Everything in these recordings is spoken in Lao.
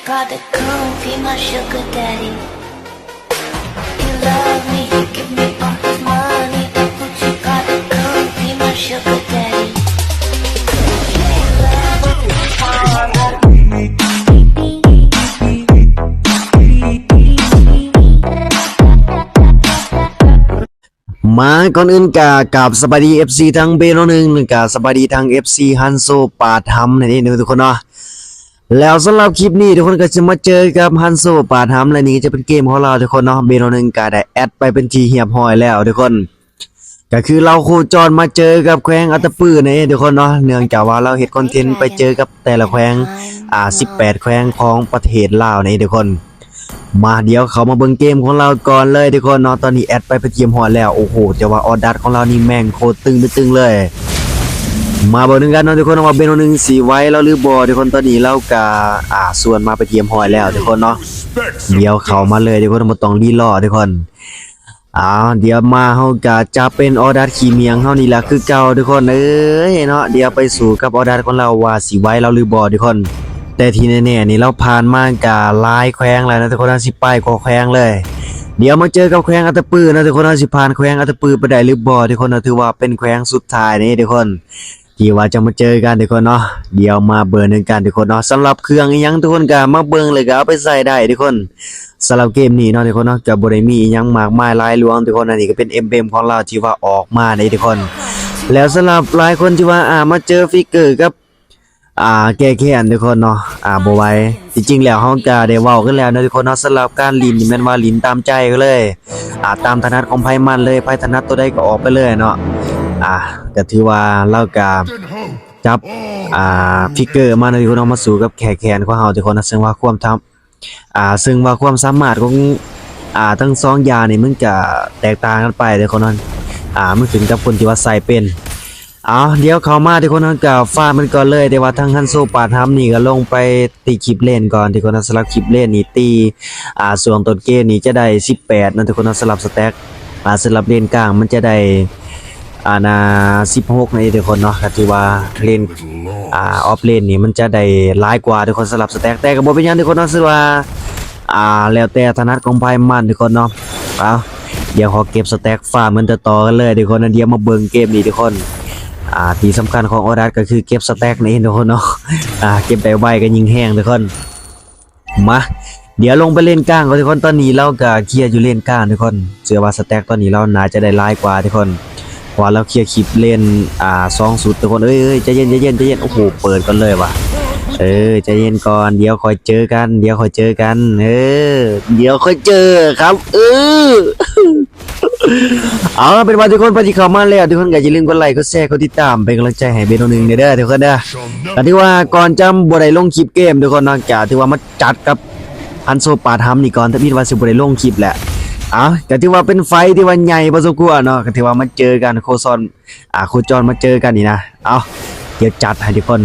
Gotta come be my sugar daddy. He love me, he give me all his money. That Gucci gotta come be my sugar daddy. ມາ ກ່ອນອື່ນກະກາບສະບາຍດີ ເອັຟຊີ ທັງເບໂນໜຶ່ງ ແລະກະສະບາຍດີທັງ ເອັຟຊີ ຮັນໂຊ ປາທຳ ນັ້ນເອງເດີທຸກຄົນເນາະ. ແລ້ວສຳລັບຄລິບນີ້ທຸກຄົນກະຈະມາເຈີກັບ ຮັນໂຊ ປາທຳ ແລະນີ້ກະຈະເປັນເກມຂອງລາວທຸກຄົນເນາະ. ເບໂນໜຶ່ງກະໄດ້ແອັດໄປເປັນທີ່ຮຽບຮ້ອຍແລ້ວທຸກຄົນ ກະຄືລາວໂຄຈອນມາເຈີກັບແຂວງອັດຕະປືນັ້ນເອງທຸກຄົນເນາະ. ເນື່ອງຈາກວ່າລາວເຮັດຄອນເທັນໄປເຈີກັບແຕ່ລະແຂວງ ອ່າ ສິບແປດແຂວງຂອງປະເທດລາວນີ້ທຸກຄົນ. ມາ ດຽວເຂົ້າມາເບິ່ງເກມຂອງລາວກ່ອນເລີຍທຸກຄົນເນາະ. ຕອນນີ້ແອັດໄປເປັນທີ່ຮຽບຮ້ອຍແລ້ວ. ໂອ້ໂຫ ແຕ່ວ່າອອດດັດຂອງລາວນີ້ແມ່ງໂຄດຕຶງໄປຕຶງເລີຍ. ມາເບິ່ງນຳກັນເນາະທຸກຄົນວ່າເບໂນໜຶ່ງຊິໄວລາວຫຼືບໍ່ທຸກຄົນ. ຕອນນີ້ລາວກະ ອ່າ ຊວນມາເປັນທີ່ຮຽບຮ້ອຍແລ້ວທຸກຄົນເນາະ. ດຽວເຂົ້າມາເລີຍທຸກຄົນ ບໍ່ຕ້ອງລີລໍທຸກຄົນ. ອ້າວ ດຽວມາເຮົາກະຈະເປັນອອດດັດຂີ້ໝ້ຽງເຮົານີ້ລະຄືເກົ່າທຸກຄົນເອີຍເນາະ. ດຽວໄປສູ້ກັບອອດດັດຂອງລາວວ່າຊິໄວລາວຫຼືບໍ່ທຸກຄົນ. ແຕ່ທີ່ແນ່ໆນີ້ລາວຜ່ານມາກະຫຼາຍແຂວງແລ້ວນະທຸກຄົນເນາະ ສິບປາຍກວ່າແຂວງເລີຍ. ດຽວມາເຈີກັບແຂວງອັດຕະປືເນາະທຸກຄົນເນາະ. ຊິຜ່ານແຂວງອັດຕະປືໄປໄດ້ຫຼືບໍ່ທຸກຄົນເນາະ ຖືວ່າເປັນແຂວງສຸດທ້າຍນີ້ທຸກຄົນ ທີ່ວ່າຈະມາເຈີກັນທຸກຄົນເນາະ. ດຽວມາເບິ່ງນຳກັນທຸກຄົນເນາະ. ສຳລັບເຄື່ອງອີ່ຫຍັງທຸກຄົນກະມາເບິ່ງ ແລ້ວກະເອົາໄປໃຊ້ໄດ້ທຸກຄົນ. ສຳລັບເກມນີ້ເນາະທຸກຄົນເນາະ ກະບໍ່ໄດ້ມີອີ່ຫຍັງມາກມາຍຫຼາຍຫຼວງທຸກຄົນ. ອັນນີ້ກະເປັນເອັມເບມຂອງລາວທີ່ວ່າອອກມານີ້ທຸກຄົນ. ແລ້ວສຳລັບຫຼາຍຄົນທີ່ວ່າ ອ່າ ມາເຈີຟິກເກີກັບ ອ່າ ແກ້ແຄ້ນທຸກຄົນເນາະ ອ່າ ບໍ່ໄຫວ. ທີ່ຈິງແລ້ວເຮົາກະໄດ້ເວົ້າກັນແລ້ວເນາະທຸກຄົນເນາະ ສຳລັບການຫຼິ້ນນີ້ແມ່ນວ່າຫຼິ້ນຕາມໃຈເລີຍ ອ່າ ຕາມຖະໜັດຂອງໃຜມັນເລີຍ ໃຜຖະໜັດໂຕໃດກະອອກໄປເລີຍເນາະ. ອ່າ ກະຖືວ່າລາວກະຈັບ ອ່າ ຟິກເກີມາເນາະທຸກຄົນເນາະ ມາສູ້ກັບແກ້ແຄ້ນຂອງເຮົາທຸກຄົນເນາະ. ເຊິ່ງວ່າຄວາມທຳ ອ່າ ເຊິ່ງວ່າຄວາມສາມາດຂອງ ອ່າ ທັງສອງຢ່າງນີ້ມັນກະແຕກຕ່າງກັນໄປເດີທຸກຄົນເນາະ. ອ່າ ມັນຂຶ້ນກັບຄົນທີ່ວ່າໃຊ້ເປັນ. ເອົາ ດຽວເຂົ້າມາທຸກຄົນເນາະ ກະຟາມກັນກ່ອນເລີຍ. ແຕ່ວ່າທາງ ຮັນໂຊ ປາທຳ ນີ້ກະລົງໄປຕີຄລິບເລນກ່ອນທຸກຄົນເນາະ. ສຳລັບຄລິບເລນນີ້ຕີ ອ່າ ຊ່ວງຕົ້ນເກມນີ້ຈະໄດ້ສິບແປດເນາະທຸກຄົນເນາະ. ສຳລັບສະແຕັກ ອ່າ ສຳລັບເລນກາງມັນຈະໄດ້ ອ່າ ນາ ສິບຫົກນັ້ນເອງທຸກຄົນເນາະ. ກະຖືວ່າເລນ ອ່າ ອອບເລນນີ້ມັນຈະໄດ້ຫຼາຍກວ່າທຸກຄົນ ສຳລັບສະແຕັກ. ແຕ່ກະບໍ່ເປັນຫຍັງທຸກຄົນເນາະ ຖືວ່າ ອ່າ ແລ້ວແຕ່ຖະໜັດຂອງໃຜມັນທຸກຄົນເນາະ. ເອົາ ດຽວຂໍເກັບສະແຕັກຟາມກັນຕໍ່ໆກັນເລີຍທຸກຄົນ. ດຽວມາເບິ່ງເກມນີ້ທຸກຄົນ ອ່າ ທີ່ສຳຄັນຂອງອອດດັດກະຄືເກັບສະແຕັກນີ້ທຸກຄົນເນາະ. ອ່າ ເກັບໄດ້ໄວກະຍິ່ງແຮງທຸກຄົນ. ມາ ດຽວລົງໄປເລນກາງກ່ອນທຸກຄົນ. ຕອນນີ້ລາວກະເຄຍຢູ່ເລນກາງທຸກຄົນ ເຊື່ອວ່າສະແຕັກຕອນນີ້ລາວໜ້າຈະໄດ້ຫຼາຍກວ່າທຸກຄົນ ເພາະວ່າລາວເຄຍຄລິບເລນ ອ່າ ສອງຊຸດທຸກຄົນ. ເອີຍ ເອີຍ ໃຈເຢັນ ໃຈເຢັນ ໃຈເຢັນ. ໂອ້ໂຫ ເປີດກ່ອນເລີຍວ່າ ເອີ ໃຈເຢັນກ່ອນ ດຽວຄ່ອຍເຈີກັນ ດຽວຄ່ອຍເຈີກັນ ເອີ ດຽວຄ່ອຍເຈີຄັບ ເອີ. ເອົາ ເປັນວ່າທຸກຄົນ ໃຜທີ່ເຂົ້າມາແລ້ວ ທຸກຄົນກະຢ່າລືມກົດໄລ ກົດແຊ ກົດຕິດຕາມ ເປັນກຳລັງໃຈໃຫ້ເບໂນໜຶ່ງແດ່ເດີທຸກຄົນເດີ. ກະຖືວ່າກ່ອນຈະບໍ່ໄດ້ລົງຄລິບເກມທຸກຄົນເນາະ ກະຖືວ່າມາຈັດກັບ ຮັນໂຊ ປາທຳ ນີ້ກ່ອນ ທຳອິດວ່າຊິບໍ່ໄດ້ລົງຄລິບແຫຼະ. ເອົາ ກະຖືວ່າເປັນໄຟທີ່ວ່າໃຫຍ່ພໍສົມຄວນເນາະ ກະຖືວ່າມາເຈີກັນ ໂຄຈອນ ອ່າ ໂຄຈອນມາເຈີກັນນີ້ນະ. ເອົາ ດຽວຈັດໃຫ້ທຸກຄົນ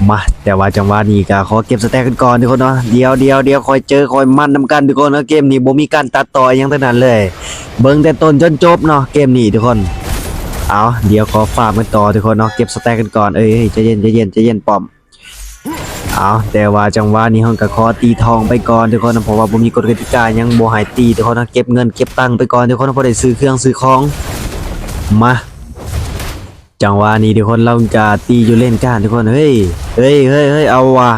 ມາ. ແຕ່ວ່າຈັງຫວະນີ້ກະຂໍເກັບສະແຕັກກັນກ່ອນທຸກຄົນເນາະ. ດຽວ ດຽວ ດຽວຄ່ອຍເຈີຄ່ອຍມັນນຳກັນທຸກຄົນເນາະ. ເກມນີ້ບໍ່ມີການຕັດຕໍ່ອີ່ຫຍັງທັງນັ້ນເລີຍ ເບິ່ງແຕ່ຕົ້ນຈົນຈົບເນາະ ເກມນີ້ທຸກຄົນ. ເອົາ ດຽວຂໍຟາມກັນຕໍ່ທຸກຄົນເນາະ ເກັບສະແຕັກກັນກ່ອນ. ເອີຍ ໃຈເຢັນ ໃຈເຢັນ ໃຈເຢັນ ປ້ອມ. ເອົາ ແຕ່ວ່າຈັງຫວະນີ້ເຮົາກະຂໍຕີທອງໄປກ່ອນທຸກຄົນ ເພາະວ່າບໍ່ມີກົດກະຕິກາຫຍັງ ບໍ່ໃຫ້ຕີທຸກຄົນເນາະ. ເກັບເງິນເກັບຕັງໄປກ່ອນທຸກຄົນ ພໍໄດ້ຊື້ເຄື່ອງຊື້ຂອງ. ມາ ຈັງຫວະນີ້ທຸກຄົນ ລາວກະຕີຢູ່ເລນກາງທຸກຄົນ. ເຮີ້ຍ ເຮີ້ຍ ເຮີ້ຍ ເຮີ້ຍ ເອົາວ່າ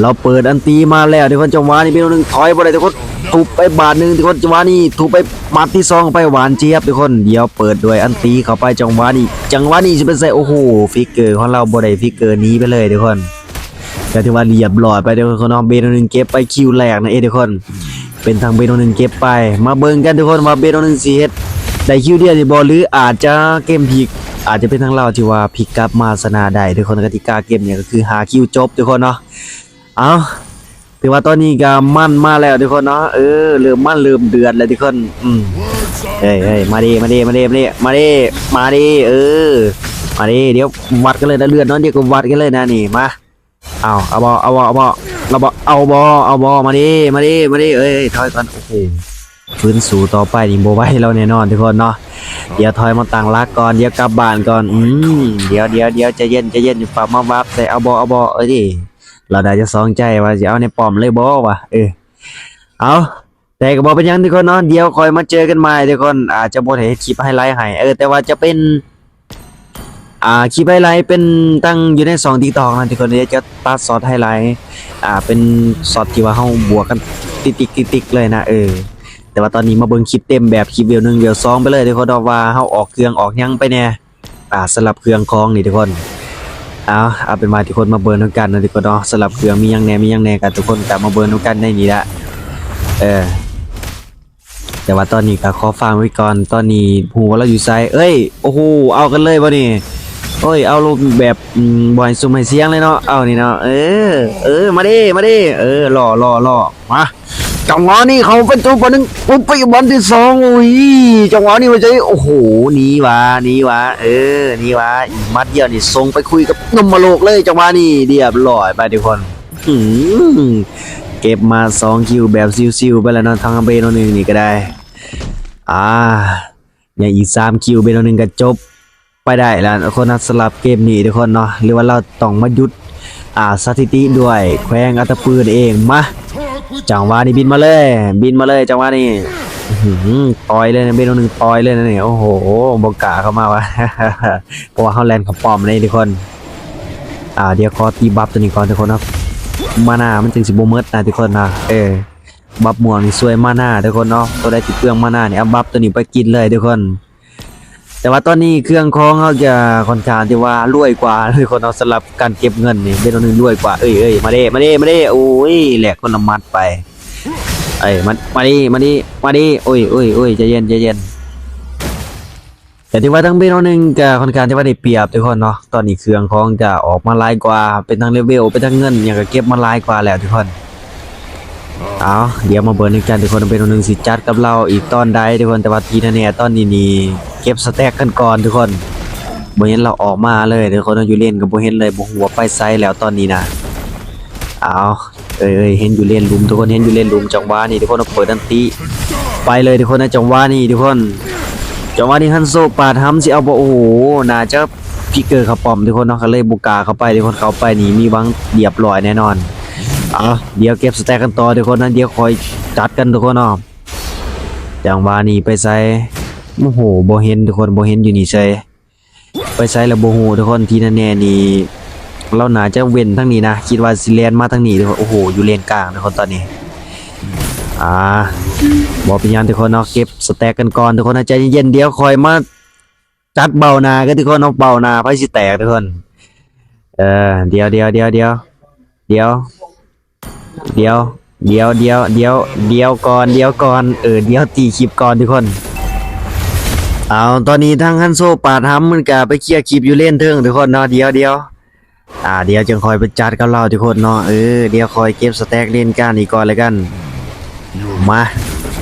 ລາວເປີດອັນຕີມາແລ້ວທຸກຄົນ. ຈັງຫວະນີ້ເປັນໜຶ່ງ ຖອຍບໍ່ໄດ້ທຸກຄົນ ທຸບໄປບາດໜຶ່ງທຸກຄົນ. ຈັງຫວະນີ້ທຸບໄປໝັດທີສອງ ເຂົ້າໄປ ຫວານຈຽບທຸກຄົນ. ດຽວເປີດດ້ວຍອັນຕີເຂົ້າໄປ ຈັງຫວະນີ້ ຈັງຫວະນີ້ຊິເປັນໃສ? ໂອ້ໂຫ ຟິກເກີຂອງລາວບໍ່ໄດ້ຟິກເກີ ໜີໄປເລີຍທຸກຄົນ. ກະຖືວ່າລຽບຮ້ອຍໄປທຸກຄົນເນາະ ເບໂນໜຶ່ງເກັບໄປຄິວແລກນັ້ນເອງທຸກຄົນ. ເປັນທາງເບໂນໜຶ່ງເກັບໄປ. ມາເບິ່ງກັນທຸກຄົນວ່າເບໂນໜຶ່ງຊິເຮັດໄດ້ຄິວດຽວນີ້ບໍ່ ຫຼືອາດຈະເກມພລິກ ອາດຈະເປັນທາງລາວທີ່ວ່າພລິກກັບມາຊະນະໄດ້ທຸກຄົນ. ກະຕິກາເກມນີ້ກະຄືຫ້າຄິວຈົບທຸກຄົນເນາະ. ເອົາ ຖືວ່າຕອນນີ້ກະມັນມາແລ້ວທຸກຄົນເນາະ. ເອີ ເລີ່ມມັນເລີ່ມເດືອດແລ້ວທຸກຄົນ. ອືມ ເຮີ້ຍ ເຮີ້ຍ ມາເດ້ ມາເດ້ ມາເດ້ ມາເດ້ ມາເດ້ ມາເດ້ ເອີ ມາເດ້. ດຽວວັດກັນເລີຍນະ ເລືອດນ້ອຍ ດຽວກະວັດກັນເລີຍນະນີ້. ມາ ເອົາ ເອົາບໍ່ ເອົາບໍ່ ເອົາບໍ່ ເອົາບໍ່ ເອົາບໍ່ ເອົາບໍ່ ມາເດ້ ມາເດ້ ມາເດ້. ເອີຍ ຖອຍກ່ອນ. ໂອ້ໂຫ ຟື້ນສູ້ຕໍ່ໄປນີ້ບໍ່ໄຫວແລ້ວແນ່ນອນທຸກຄົນເນາະ. ດຽວຖອຍມາຕັ້ງຫຼັກກ່ອນ ດຽວກັບບ້ານກ່ອນ. ອືມ ດຽວ ດຽວ ດຽວ ໃຈເຢັນ ໃຈເຢັນ ປາບມາວັບໃສ່. ເອົາບໍ່ ເອົາບໍ່ ເອີຍ. ລາວໜ້າຈະສອງໃຈວ່າຊິເອົາໃນປ້ອມເລີຍບໍ່ວະ. ເອີ ເອົາ ແຕ່ກໍບໍ່ເປັນຫຍັງທຸກຄົນເນາະ, ດຽວຄ່ອຍມາເຈີກັນໃໝ່ທຸກຄົນ. ອາດຈະບໍ່ໄດ້ເຮັດຄລິບໄຮໄລໃຫ້ ເອີ ແຕ່ວ່າຈະເປັນ ອ່າ ຄລິບໄຮໄລເປັນຕັ້ງຢູ່ໃນຊ່ອງ TikTok ນະທຸກຄົນ. ດຽວຈະຕັດຊັອດໄຮໄລ ອ່າ ເປັນຊັອດທີ່ວ່າເຮົາບວກກັນຕິກໆໆໆເລີຍນະ. ເອີ ແຕ່ວ່າຕອນນີ້ມາເບິ່ງຄລິບເຕັມແບບຄລິບເວວໜຶ່ງເວວສອງໄປເລີຍທຸກຄົນເນາະ ວ່າເຮົາອອກເຄື່ອງອອກຫຍັງໄປແດ່. ອ່າ ສຳລັບເຄື່ອງຂອງນີ້ທຸກຄົນ ເອົາ ເອົາເປັນວ່າທຸກຄົນມາເບິ່ງນຳກັນນະທຸກຄົນເນາະ. ສຳລັບເຄື່ອງມີຫຍັງແດ່ ມີຫຍັງແດ່ ກໍທຸກຄົນກໍມາເບິ່ງນຳກັນໃນນີ້ລະ. ເອີ ແຕ່ວ່າຕອນນີ້ກໍຂໍຝາກໄວ້ກ່ອນ ຕອນນີ້ບໍ່ຮູ້ວ່າລາວຢູ່ໃສ. ເອີຍ ໂອ້ໂຫ ເອົາກັນເລີຍບໍ່ນີ້? ໂອ້ຍ ເອົາລົງແບບ ອືມ ບໍ່ໃຫ້ສຸ່ມໃຫ້ສ່ຽງເລີຍເນາະ. ເອົານີ້ເນາະ ເອີ ເອີ ມາເດ້ ມາເດ້ ເອີ ຫຼໍ່ ຫຼໍ່ ຫຼໍ່ ມາ. ຈັງຫວະນີ້ເຂົ້າໄປຕົວບານໜຶ່ງ ໂອ້ ໄປບານທີສອງ ໂອ້ຍ ຈັງຫວະນີ້ວ່າໃຈ ໂອ້ໂຫ ໜີຫວາ ໜີຫວາ ເອີ ໜີຫວາ ອີກໝັດດຽວນີ້ສົ່ງໄປຄຸຍກັບຍົມມະໂລກເລີຍ. ຈັງຫວະນີ້ລຽບຮ້ອຍໄປທຸກຄົນ. ອືມ ເກັບມາສອງຄິວແບບຊິວໆໄປແລ້ວເນາະ ທາງເບໂນໜຶ່ງນີ້ກໍໄດ້. ອ່າ ຍັງອີກສາມຄິວ ເບໂນໜຶ່ງກໍຈົບໄປໄດ້ແລ້ວທຸກຄົນນະ ສຳລັບເກມນີ້ທຸກຄົນເນາະ. ຫຼືວ່າລາວຕ້ອງມາຢຸດ ອ່າ ສະຖິຕິດ້ວຍແຂວງອັດຕະປືນັ້ນເອງ. ມາ ຈັງຫວະນີ້ບິນມາເລີຍ ບິນມາເລີຍ ຈັງຫວະນີ້ ອືຫື ຕ່ອຍເລີຍນະ ເບໂນໜຶ່ງ ຕ່ອຍເລີຍນະນີ້. ໂອ້ໂຫ ບໍ່ກ້າເຂົ້າມາວ່າ ເພາະວ່າເຮົາແລ່ນເຂົ້າປ້ອມເດ້ທຸກຄົນ. ອ່າ ດຽວຂໍຕີບັບຕົວນີ້ກ່ອນທຸກຄົນເນາະ ມານາມັນຈຶ່ງຊິບໍ່ໝົດນະທຸກຄົນນະ. ເອີ ບັບມ່ວງນີ້ຊ່ວຍມານາທຸກຄົນເນາະ, ຕົວໃດທີ່ເປືອງມານານີ້ ເອົາບັບຕົວນີ້ໄປກິນເລີຍທຸກຄົນ. ແຕ່ວ່າຕອນນີ້ເຄື່ອງຂອງເຮົາຈະຂ້ອນຂ້າງທີ່ວ່າລວຍກວ່າທຸກຄົນເນາະ, ສຳລັບການເກັບເງິນນີ້ເປັນອັນໜຶ່ງລວຍກວ່າ. ເອີຍ ເອີຍ ມາເດ້ ມາເດ້ ມາເດ້ ໂອ້ຍ ແລກຄົນລະໝັດໄປ. ເອີຍ ມາ ມານີ້ ມານີ້ ມານີ້ ໂອ້ຍ ໂອ້ຍ ໂອ້ຍ ໃຈເຢັນ ໃຈເຢັນ. ກໍຖືວ່າທາງເບໂນໜຶ່ງກໍຂ້ອນຂ້າງທີ່ວ່າໄດ້ປຽບທຸກຄົນເນາະ. ຕອນນີ້ເຄື່ອງຂອງຈະອອກມາຫຼາຍກວ່າ, ເປັນທັງເລເວວ ເປັນທັງເງິນຫຍັງກໍເກັບມາຫຼາຍກວ່າແລ້ວທຸກຄົນ. ເອົາ ດຽວມາເບິ່ງນຳກັນທຸກຄົນ, ເບໂນໜຶ່ງຊິຈັດກັບລາວອີກຕອນໃດທຸກຄົນ. ແຕ່ວ່າທີ່ແນ່ໆຕອນນີ້ນີ້ເກັບສະແຕັກກັນກ່ອນທຸກຄົນ. ບໍ່ເຫັນລາວອອກມາເລີຍທຸກຄົນ, ຢູ່ເລນກໍບໍ່ເຫັນເລີຍ, ບໍ່ຮູ້ວ່າໄປໃສແລ້ວຕອນນີ້ນະ. ເອົາ ເອີຍ ເອີຍ ເຫັນຢູ່ເລນລຸ່ມທຸກຄົນ, ເຫັນຢູ່ເລນລຸ່ມ. ຈັງຫວະນີ້ທຸກຄົນເປີດອັນຕິໄປເລີຍທຸກຄົນນະ. ຈັງຫວະນີ້ທຸກຄົນ, ຈັງຫວະນີ້ຮັນໂຊປາດຫຳຊິເອົາບໍ່? ໂອ້ໂຫ ໜ້າຈະພິກເກີເຂົ້າປ້ອມທຸກຄົນເນາະ, ກໍເລີຍບໍ່ກ້າເຂົ້າໄປທຸກຄົນ. ເຂົ້າໄປນີ້ມີຫວັງລຽບຮ້ອຍແນ່ນອນ. ເອົາ ດຽວເກັບສະແຕັກກັນຕໍ່ທຸກຄົນນະ, ດຽວຄ່ອຍຈັດກັນທຸກຄົນເນາະ. ຈັງຫວະນີ້ໄປໃສ? ໂອ້ໂຫ ບໍ່ເຫັນທຸກຄົນ, ບໍ່ເຫັນຢູ່ນີ້ເສີຍ. ໄປໃສລະບໍ່ຮູ້ທຸກຄົນ. ທີ່ແນ່ໆນີ້ລາວໜ້າຈະເວັ້ນທາງນີ້ນະ, ຄິດວ່າຊິແລ່ນມາທາງນີ້ທຸກຄົນ. ໂອ້ໂຫ ຢູ່ເລນກາງທຸກຄົນຕອນນີ້. ອ່າ ບໍ່ເປັນຫຍັງທຸກຄົນເນາະ, ເກັບສະແຕັກກັນກ່ອນທຸກຄົນນະ, ໃຈເຢັນໆ ດຽວຄ່ອຍມາຈັດເບົ້າໜ້າກັນທຸກຄົນເນາະ. ເບົ້າໜ້າໃຜຊິແຕກທຸກຄົນ. ເອີ ດຽວ ດຽວ ດຽວ ດຽວ ດຽວ ດຽວ ດຽວ ດຽວ ດຽວ ດຽວກ່ອນ ດຽວກ່ອນ ເອີ ດຽວຕີຄລິບກ່ອນທຸກຄົນ. ເອົາ ຕອນນີ້ທາງຮັນໂຊປາດຫຳມັນກະໄປເຄຍຄລິບຢູ່ເລນເທິງທຸກຄົນເນາະ. ດຽວ ດຽວ ອ່າ ດຽວຈຶ່ງຄ່ອຍໄປຈັດກັບລາວທຸກຄົນເນາະ. ເອີ ດຽວຄ່ອຍເກັບສະແຕັກເລນກາງນີ້ກ່ອນແລ້ວກັນ. ມາ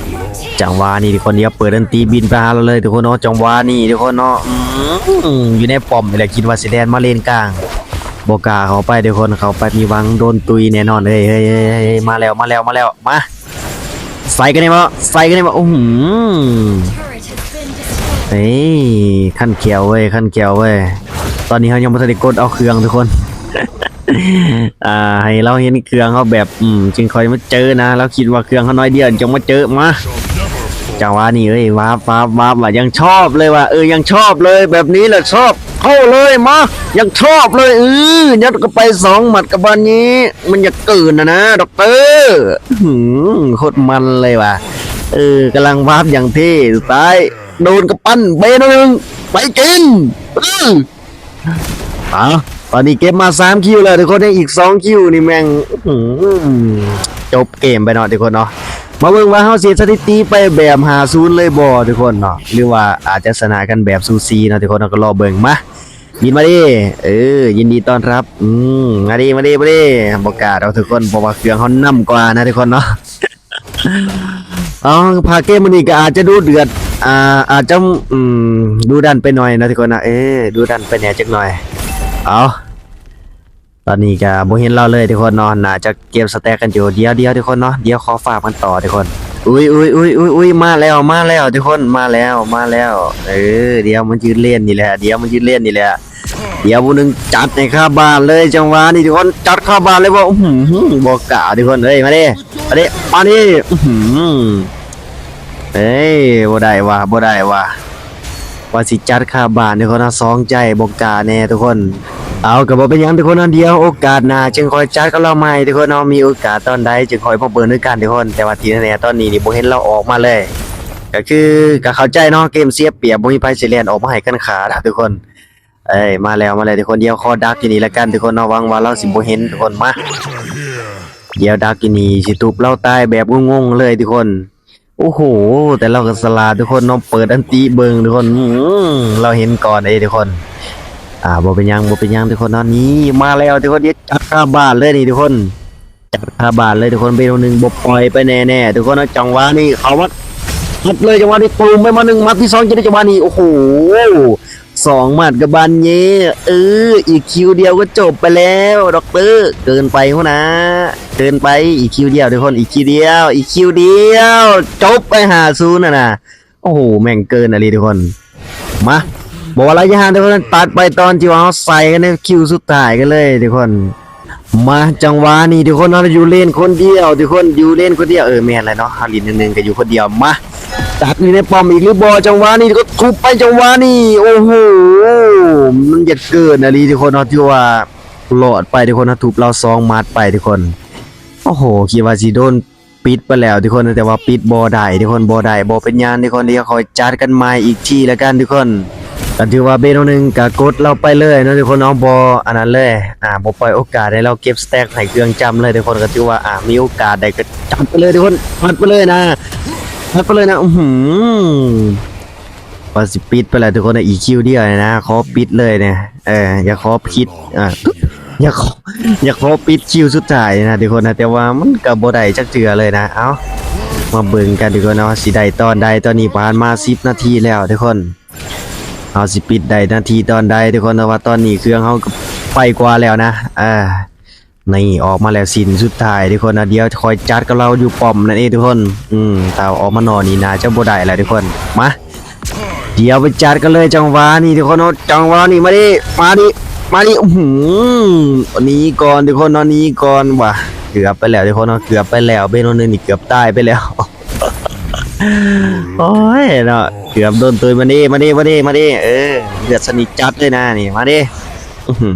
ຈັງຫວະນີ້ທຸກຄົນ ດຽວເປີດອັນຕິບິນໄປຫາລາວເລີຍທຸກຄົນເນາະ. ຈັງຫວະນີ້ທຸກຄົນເນາະ ອືມ ຢູ່ໃນປ້ອມນີ້ແຫຼະ, ຄິດວ່າຊິແລ່ນມາເລນກາງ. ບໍ່ກ້າເຂົ້າໄປທຸກຄົນ, ເຂົ້າໄປມີຫວັງໂດນຕຸຍແນ່ນອນ. ເຮີ້ຍ ເຮີ້ຍ ເຮີ້ຍ ເຮີ້ຍ ມາແລ້ວ ມາແລ້ວ ມາແລ້ວ ມາ ໃສ່ກັນໄດ້ບໍ່? ໃສ່ກັນໄດ້ບໍ່? ໂອ້ໂຫ ເອີຍ ຄັນແຂ້ວເວີ້ຍ ຄັນແຂ້ວເວີ້ຍ. ຕອນນີ້ເຮົາຍັງບໍ່ທັນໄດ້ກົດເອົາເຄື່ອງທຸກຄົນ. ອ່າ ໃຫ້ລາວເຫັນເຄື່ອງເຮົາແບບ ອືມ ຈຶ່ງຄ່ອຍມາເຈີນະ. ລາວຄິດວ່າເຄື່ອງເຮົາໜ້ອຍດຽວຈຶ່ງມາເຈີ. ມາ ຈັງຫວະນີ້ ເອີຍ ວາບ ວາບ ວາບ ວ່າຍັງຊອບເລີຍວ່າ ເອີ ຍັງຊອບເລີຍ ແບບນີ້ແຫຼະຊອບ ເຂົ້າເລີຍ ມາ ຍັງຊອບເລີຍ. ເອີ ຍັດເຂົ້າໄປສອງໝັດກັບບານນີ້ ມັນຢາກເກີນນະນະ ດັອກເຕີ. ອື ໂຄດມັນເລີຍວ່າ ເອີ ກຳລັງວາບຢ່າງເທ່ ສຸດທ້າຍໂດນກຳປັ້ນເບໂນໜຶ່ງ ໄປກິນ. ເອີ ເອົາ ຕອນນີ້ເກັບມາສາມຄິວແລ້ວທຸກຄົນ, ຍັງອີກສອງຄິວນີ້ແມ່ງ ອື ຈົບເກມໄປເນາະທຸກຄົນເນາະ. ມາເບິ່ງວ່າເຮົາຊິເຮັດສະຖິຕິໄປແບບຫ້າສູນເລີຍບໍ່ທຸກຄົນເນາະ ຫຼືວ່າອາດຈະຊະນະກັນແບບສູສີເນາະທຸກຄົນເນາະ. ກໍລໍເບິ່ງ. ມາ ບິນມາເດ້ ເອີ ຍິນດີຕ້ອນຮັບ. ອື ມາເດ້ ມາເດ້ ມາເດ້ ບໍ່ກ້າດອກທຸກຄົນ ເພາະວ່າເຄື່ອງເຮົານຳກວ່ານະທຸກຄົນເນາະ. ເອົາ ພາກເກມມື້ນີ້ກໍອາດຈະດຸເດືອດ ອ່າ ອາດຈະ ອືມ ດຸດັນໄປໜ້ອຍນະທຸກຄົນນະ, ເອີ ດຸດັນໄປແດ່ຈັກໜ້ອຍ. ເອົາ ຕອນນີ້ກໍບໍ່ເຫັນລາວເລີຍທຸກຄົນເນາະ, ໜ້າຈະເກັບສະແຕັກກັນຢູ່. ດຽວໆ ທຸກຄົນເນາະ, ດຽວຂໍຝາກມັນຕໍ່ທຸກຄົນ. ອຸ້ຍ ອຸ້ຍ ອຸ້ຍ ອຸ້ຍ ອຸ້ຍ ມາແລ້ວ ມາແລ້ວທຸກຄົນ ມາແລ້ວ ມາແລ້ວ. ເອີ ດຽວມັນຢືນເລນນີ້ແຫຼະ ດຽວມັນຢືນເລນນີ້ແຫຼະ. ດຽວຜູ້ໜຶ່ງຈັດໃຫ້ຄາບ້ານເລີຍ ຈັງຫວະນີ້ທຸກຄົນ ຈັດຄາບ້ານເລີຍບໍ່ ອື ບໍ່ກ້າທຸກຄົນເອີຍ ມາເດ້ ມາເດ້ ມາເດ້ ອື ເອີຍ ບໍ່ໄດ້ວ່າ ບໍ່ໄດ້ວ່າ ວ່າຊິຈັດຄາບ້ານທຸກຄົນເນາະ ສອງໃຈບໍ່ກ້າແນ່ທຸກຄົນ. ເອົາ ກໍບໍ່ເປັນຫຍັງທຸກຄົນເນາະ ດຽວໂອກາດໜ້າຈຶ່ງຄ່ອຍຈັດກັບລາວໃໝ່ທຸກຄົນເນາະ ມີໂອກາດຕອນໃດຈຶ່ງຄ່ອຍມາເບິ່ງນຳກັນທຸກຄົນ. ແຕ່ວ່າທີ່ແນ່ໆຕອນນີ້ນີ້ບໍ່ເຫັນລາວອອກມາເລີຍ ກໍຄື ກໍເຂົ້າໃຈເນາະ ເກມເສຍປຽບ ບໍ່ມີໃຜຊິແລ່ນອອກມາໃຫ້ກັນຂ້າດອກທຸກຄົນ. ເອີຍ ມາແລ້ວ ມາແລ້ວທຸກຄົນ ດຽວຂໍດັກຢູ່ນີ້ລະກັນທຸກຄົນເນາະ ຫວັງວ່າລາວຊິບໍ່ເຫັນທຸກຄົນ. ມາ ດຽວດັກຢູ່ນີ້ ຊິທຸບລາວຕາຍແບບງົງໆເລີຍທຸກຄົນ. ໂອ້ໂຫ ແຕ່ລາວກໍສະຫຼາດທຸກຄົນເນາະ ເປີດອັນຕິເບິ່ງທຸກຄົນ ອື ລາວເຫັນກ່ອນເດ້ທຸກຄົນ. ອ່າ ບໍ່ເປັນຫຍັງ ບໍ່ເປັນຫຍັງທຸກຄົນເນາະ ນີ້ມາແລ້ວທຸກຄົນ ຈັດຄາບ້ານເລີຍນີ້ທຸກຄົນ ຈັດຄາບ້ານເລີຍທຸກຄົນ ເບໂນໜຶ່ງບໍ່ປ່ອຍໄປແນ່ໆ ທຸກຄົນເນາະ. ຈັງຫວະນີ້ເຂົ້າມາ ໝັດເລີຍ ຈັງຫວະນີ້ ຕູມໄປໝັດໜຶ່ງ ໝັດທີສອງ ຈະໄດ້ຈັງຫວະນີ້ ໂອ້ໂຫ ສອງໝັດກັບບານເຍ ເອີ ອີກຄິວດຽວກໍຈົບໄປແລ້ວ ດັອກເຕີ ເກີນໄປຫົວໜ້າ ເກີນໄປ ອີກຄິວດຽວທຸກຄົນ ອີກຄິວດຽວ ອີກຄິວດຽວ ຈົບໄປ ຫ້າສູນ ຫັ້ນນະ. ໂອ້ໂຫ ແມ່ງເກີນອີ່ຫຼີທຸກຄົນ. ມາ ບໍ່ວ່າໄລຍະຫ່າງທຸກຄົນ ຕັດໄປຕອນທີ່ວ່າເຮົາໃສ່ກັນໃນຄິວສຸດທ້າຍກັນເລີຍທຸກຄົນ. ມາ ຈັງຫວະນີ້ທຸກຄົນ ເຮົາຢູ່ເລນຄົນດຽວທຸກຄົນ ຢູ່ເລນຄົນດຽວ ເອີ ແມ່ນແຫຼະເນາະ ເຮົາຫຼິ້ນໜຶ່ງໜຶ່ງກໍຢູ່ຄົນດຽວ. ມາ ຈັດຢູ່ໃນປ້ອມອີກຫຼືບໍ່ ຈັງຫວະນີ້ກໍທຸບໄປ ຈັງຫວະນີ້ ໂອ້ໂຫ ມັນຢາກເກີນອີ່ຫຼີທຸກຄົນເນາະ ຖືວ່າລອດໄປທຸກຄົນເນາະ ທຸບລາວສອງໝັດໄປທຸກຄົນ. ໂອ້ໂຫ ຄິດວ່າຊິໂດນ ປິດໄປແລ້ວທຸກຄົນ ແຕ່ວ່າປິດບໍ່ໄດ້ທຸກຄົນ ບໍ່ໄດ້ ບໍ່ເປັນຫຍັງທຸກຄົນ ດຽວຄ່ອຍຈັດກັນໃໝ່ອີກທີລະກັນທຸກຄົນ. ກໍຖືວ່າເບໂນໜຶ່ງກໍກົດລາວໄປເລີຍເນາະທຸກຄົນເນາະ ບໍ່ອັນນັ້ນເລີຍ ອ່າ ບໍ່ປ່ອຍໂອກາດໃຫ້ລາວເກັບສະແຕັກໃຫ້ເຄື່ອງຈຳເລີຍທຸກຄົນ. ກໍຖືວ່າ ອ່າ ມີໂອກາດໃດກໍຈັດໄປເລີຍທຸກຄົນ ອັດໄປເລີຍນະ ອັດໄປເລີຍນະ ອື ວ່າຊິປິດໄປແລ້ວທຸກຄົນ ອີກຄິວດຽວນີ້ນະ ຂໍປິດເລີຍນະ ເອີ ຢາກຂໍປິດ ອ່າ ຢາກຂໍ ຢາກຂໍປິດຄິວສຸດທ້າຍນະທຸກຄົນນະ ແຕ່ວ່າມັນກໍບໍ່ໄດ້ຈັກເທື່ອເລີຍນະ. ເອົ້າ ມາເບິ່ງກັນທຸກຄົນເນາະ ຊິໄດ້ຕອນໃດ ຕອນນີ້ຜ່ານມາສິບນາທີແລ້ວທຸກຄົນ ເຮົາຊິປິດໄດ້ນາທີຕອນໃດທຸກຄົນ. ແຕ່ວ່າຕອນນີ້ເຄື່ອງເຮົາກໍໄປກວ່າແລ້ວນະ ເອີ ນີ້ອອກມາແລ້ວ ຊິນສຸດທ້າຍທຸກຄົນນະ ດຽວຄ່ອຍຈັດກັບລາວຢູ່ປ້ອມນັ້ນເອງທຸກຄົນ. ອືມ ຖ້າອອກມານອກນີ້ໜ້າຈະບໍ່ໄດ້ແລ້ວທຸກຄົນ. ມາ ດຽວໄປຈັດກັນເລີຍ ຈັງຫວະນີ້ທຸກຄົນເນາະ ຈັງຫວະນີ້ ມາເດ້ ມານີ້ ມານີ້ ອື ໜີກ່ອນທຸກຄົນເນາະ ໜີກ່ອນ. ວ່າ ເກືອບໄປແລ້ວທຸກຄົນເນາະ ເກືອບໄປແລ້ວ ເບໂນໜຶ່ງນີ້ເກືອບຕາຍໄປແລ້ວ. ໂອ້ຍເນາະ ເກືອບໂດນຕຸຍ. ມາເດ້ ມາເດ້ ມາເດ້ ມາເດ້ ເອີ ເລືອດສະໜິດຈັດເລີຍນະນີ້ ມາເດ້ ອື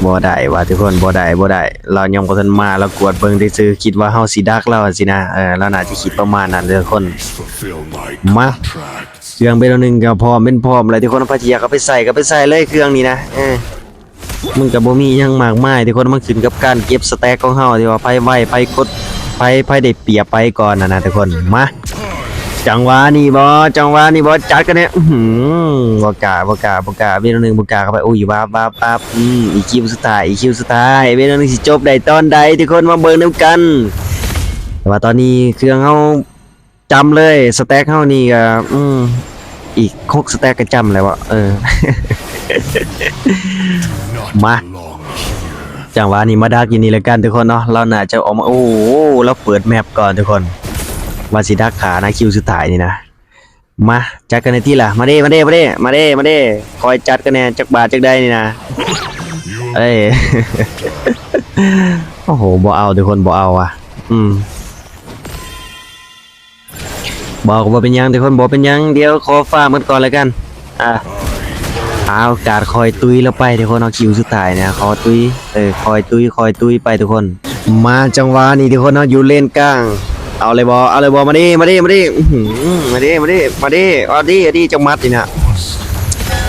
ບໍ່ໄດ້ວ່າທຸກຄົນ ບໍ່ໄດ້ ບໍ່ໄດ້ ລາວຍັງບໍ່ທັນມາ ລາວກວດເບິ່ງຊື່ໆ ຄິດວ່າເຮົາຊິດັກລາວຊີ້ນະ ເອີ ລາວໜ້າຈະຄິດປະມານນັ້ນເດີທຸກຄົນ. ມາ ເຄື່ອງເບໂນໜຶ່ງກໍພ້ອມເປັນພ້ອມແລ້ວທຸກຄົນ ໃຜທີ່ຢາກເອົາໄປໃຊ້ກໍໄປໃຊ້ເລີຍເຄື່ອງນີ້ນະ ເອີ ມັນກໍບໍ່ມີຫຍັງມາກມາຍທຸກຄົນ ມັນຂຶ້ນກັບການເກັບສະແຕັກຂອງເຮົາ ທີ່ວ່າໃຜໄວ ໃຜກົດ ໃຜ ໃຜໄດ້ປຽບໄປກ່ອນຫັ້ນນະທຸກຄົນ. ມາ ຈັງຫວະນີ້ບໍ່ ຈັງຫວະນີ້ບໍ່ ຈັດກັນແນ່ ອື ບໍ່ກ້າ ບໍ່ກ້າ ບໍ່ກ້າ ເບໂນໜຶ່ງບໍ່ກ້າເຂົ້າໄປ ອຸ້ຍ ວາບ ວາບ ວາບ ອື ອີກຄິວສຸດທ້າຍ ອີກຄິວສຸດທ້າຍ ເບໂນໜຶ່ງຊິຈົບໄດ້ຕອນໃດທຸກຄົນ ມາເບິ່ງນຳກັນ. ແຕ່ວ່າຕອນນີ້ເຄື່ອງເຮົາຈຳເລີຍ ສະແຕັກເຮົານີ້ກໍ ອື ອີກຫົກສະແຕັກກໍຈຳແລ້ວເບາະ ເອີ ມາ ຈັງຫວະນີ້ມາດັກຢູ່ນີ້ລະກັນທຸກຄົນເນາະ ລາວໜ້າຈະອອກມາ ໂອ້ ລາວເປີດແມັບກ່ອນທຸກຄົນ ວ່າຊິດັກຂ້ານະ ຄິວສຸດທ້າຍນີ້ນະ. ມາ ຈັດກັນແນ່ຕິລະ ມາເດ້ ມາເດ້ ມາເດ້ ມາເດ້ ມາເດ້ ຄ່ອຍຈັດກັນແນ່ ຈັກບາດຈັກໃດນີ້ນະ ເອີຍ ໂອ້ໂຫ ບໍ່ເອົາທຸກຄົນ ບໍ່ເອົາວ່ະ ອືມ ບໍ່ເອົາກໍບໍ່ເປັນຫຍັງທຸກຄົນ ບໍ່ເປັນຫຍັງ ດຽວຂໍຟາມກັນກ່ອນລະກັນ ອ່າ ຫາໂອກາດຄ່ອຍຕຸ້ຍລະໄປທຸກຄົນເນາະ ຄິວສຸດທ້າຍນີ້ ຂໍຕຸ້ຍ ເອີ ຄ່ອຍຕຸ້ຍ ຄ່ອຍຕຸ້ຍໄປທຸກຄົນ. ມາ ຈັງຫວະນີ້ທຸກຄົນເນາະ ຢູ່ເລນກາງ ເອົາເລີຍບໍ່ ເອົາເລີຍບໍ່ ມາເດ້ ມາເດ້ ມາເດ້ ອື ມາເດ້ ມາເດ້ ມາເດ້ ເອົາເດ້ ເອົາເດ້ ຈັກໝັດນີ້ນະ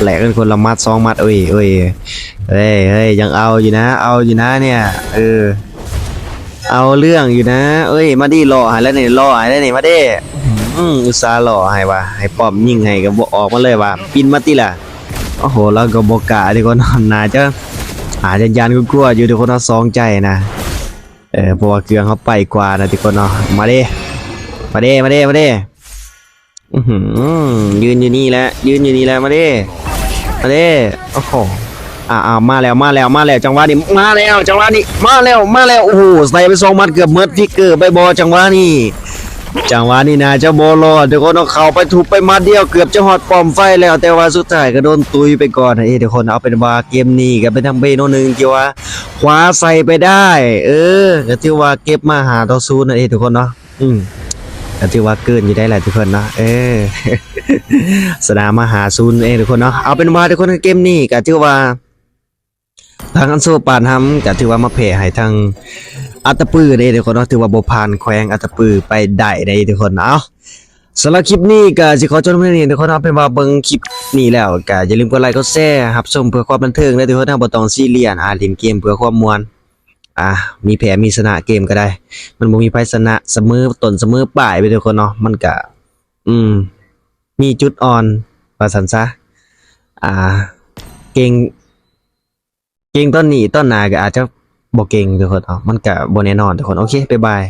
ແລກກັນຄົນລະໝັດສອງໝັດ ໂອ້ຍ ໂອ້ຍ ເອີຍ ເອີຍ ຍັງເອົາຢູ່ນະ ເອົາຢູ່ນະເນຍ ເອີ ເອົາເລື່ອງຢູ່ນະ ເອີຍ ມາດີ ລໍໃຫ້ແລ້ວນີ້ ລໍໃຫ້ແລ້ວນີ້ ມາເດ້ ອື ອຸດສ່າລໍໃຫ້ວ່າ ໃຫ້ປ້ອມຍິງໃຫ້ກໍບໍ່ອອກມາເລີຍວ່າ ປິ່ນມາຕິລະ ໂອ້ໂຫ ລາວກໍບໍ່ກ້າເດ້ຄົນ ໜ້າຈະ ອາດຈະຢ້ານກົວໆຢູ່ເດ້ຄົນເນາະ ສອງໃຈນະ ເອີ ເພາະວ່າເຄື່ອງເຮົາໄປກວ່ານະທຸກຄົນເນາະ ມາເດ້ ມາເດ້ ມາເດ້ ມາເດ້ ອືຫື ຢືນຢູ່ນີ້ແຫຼະ ຢືນຢູ່ນີ້ແຫຼະ ມາເດ້ ມາເດ້ ໂອ້ໂຫ ອ້າວ ມາແລ້ວ ມາແລ້ວ ມາແລ້ວ ຈັງຫວະນີ້ ມາແລ້ວ ຈັງຫວະນີ້ ມາແລ້ວ ມາແລ້ວ ໂອ້ໂຫ ໃສ່ໄປສອງໝັດ ເກືອບໝົດ ຟິກເກີໄປບໍ່ ຈັງຫວະນີ້ ຈັງຫວະນີ້ໜ້າຈະບໍ່ລອດທຸກຄົນເນາະ ເຂົ້າໄປທຸບໄປໝັດດຽວ ເກືອບຈະຮອດປ້ອມໄຟແລ້ວ ແຕ່ວ່າສຸດທ້າຍກໍໂດນຕຸຍໄປກ່ອນນັ້ນເອງທຸກຄົນ. ເອົາເປັນວ່າເກມນີ້ກໍເປັນທາງເບໂນໜຶ່ງທີ່ວ່າຄວ້າໄຊໄປໄດ້ ເອີ ກໍຖືວ່າເກັບມາຫ້າຕໍ່ສູນນັ້ນເອງທຸກຄົນເນາະ. ອືມ ກໍຖືວ່າເກີນຢູ່ໄດ໋ແຫຼະທຸກຄົນເນາະ ເອີ ຊະນະມາຫ້າສູນເອງທຸກຄົນເນາະ. ເອົາເປັນວ່າທຸກຄົນ ເກມນີ້ກໍຖືວ່າ ທາງອັນໂຊປານຮຳກໍຖືວ່າມາແພ້ໃຫ້ທາງອັດຕະປືເດ້ທຸກຄົນເນາະ ຖືວ່າບໍ່ຜ່ານແຂວງອັດຕະປືໄປໄດ້ເດ້ທຸກຄົນ. ເອົາ ສຳລັບຄລິບນີ້ກໍຊິຂໍຈົບເທົ່ານີ້ທຸກຄົນເນາະ. ເອົາເປັນວ່າເບິ່ງຄລິບນີ້ແລ້ວກໍຢ່າລືມກົດໄລກົດແຊ ຮັບຊົມເພື່ອຄວາມບັນເທີງເດີທຸກຄົນເນາະ ບໍ່ຕ້ອງຊີຣຽສ ອ່າ ຫຼິ້ນເກມເພື່ອຄວາມມ່ວນ ອ່າ ມີແພ້ມີຊະນະເກມກໍໄດ້ ມັນບໍ່ມີໃຜຊະນະສະເໝີຕົ້ນສະເໝີປາຍເດ້ທຸກຄົນເນາະ. ມັນກໍ ອືມ ມີຈຸດອ່ອນວ່າຊັ້ນຊະ ອ່າ ເກັ່ງ ເກັ່ງຕອນນີ້ ຕອນໜ້າກໍອາດຈະບໍ່ເກັ່ງທຸກຄົນເນາະ ມັນກໍບໍ່ແນ່ນອນທຸກຄົນ. ໂອເຄ ບາຍບາຍ.